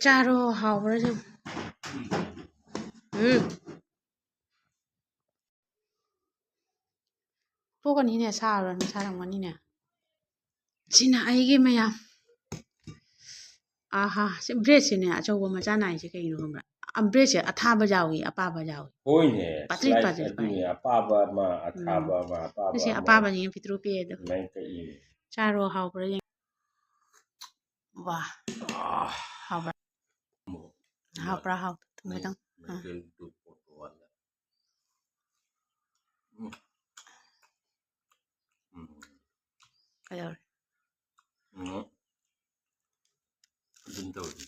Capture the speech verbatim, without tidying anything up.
ꯆꯥꯔꯣ, ꯍꯥꯎꯕ꯭ꯔꯥ ꯌꯦꯡꯉꯨ꯫ ꯎꯝ꯫ ꯊꯣꯛꯀꯅꯤꯅꯦ, ꯁꯥꯔꯨꯔꯅꯨ, ꯁꯥꯔꯝꯒꯅꯤꯅꯦ꯫ ꯁꯤꯅ ꯑꯩꯒꯤ ꯃꯌꯥꯝ꯫ ꯑꯍꯥ, ꯁꯤ breadꯁꯤꯅꯦ ꯑꯆꯧꯕ ꯃꯆꯥ ꯅꯥꯏꯁꯦ ꯀꯩꯒꯤꯅꯣ ꯈꯪꯕ꯭ꯔꯥ? ꯑ, breadꯁꯦ ꯑꯊꯥꯕ ꯌꯥꯎꯏ, ꯑꯄꯥꯕ ꯌꯥꯎꯏ꯫ ꯍꯣꯏꯅꯦ, ꯄꯥꯇ꯭ꯔꯤꯛ slice ꯄꯥꯇ꯭ꯔꯤꯛ ꯑꯗꯨꯅꯤ, ꯄꯥꯏ꯫ ꯑꯄꯥꯕ ꯑꯃ, ꯑꯊꯥꯕ ꯎꯝ꯫ ꯑꯃ, ꯑꯄꯥꯕ ꯁꯤꯁꯦ ꯑꯃ꯫ ꯑꯄꯥꯕꯅꯤ, ꯄꯤꯛꯇ꯭ꯔꯨ ꯄꯤꯛꯑꯦ ꯑꯗꯣ꯫ ꯑꯗꯨꯃꯥꯏꯅ ꯀꯛꯏ꯫ ꯆꯥꯔꯣ, ꯍꯥꯎꯕ꯭ꯔꯥ ꯌꯦꯡ-, ꯋꯥ꯫ ꯑꯥ꯫ ꯍꯥꯎꯕ꯭ꯔꯥ? ꯃꯣꯔꯣꯛ ꯍꯥꯎꯕ꯭ꯔꯥ? ꯌꯥꯗꯦ꯫ ꯍꯥꯎ-, ꯊꯨꯝ ꯃꯩ-, ꯈꯤꯇꯪ꯫ ꯑꯥ꯫ ꯃꯩꯈꯦꯜꯗꯨ ꯄꯣꯠꯇꯣ ꯋꯥꯠꯂꯦ꯫ ꯎꯝ꯫ ꯎꯝ꯫ ꯀꯩꯗꯧꯔꯦ? ꯎꯝ꯫ ꯑꯗꯨꯝ ꯇꯧꯔꯤ꯫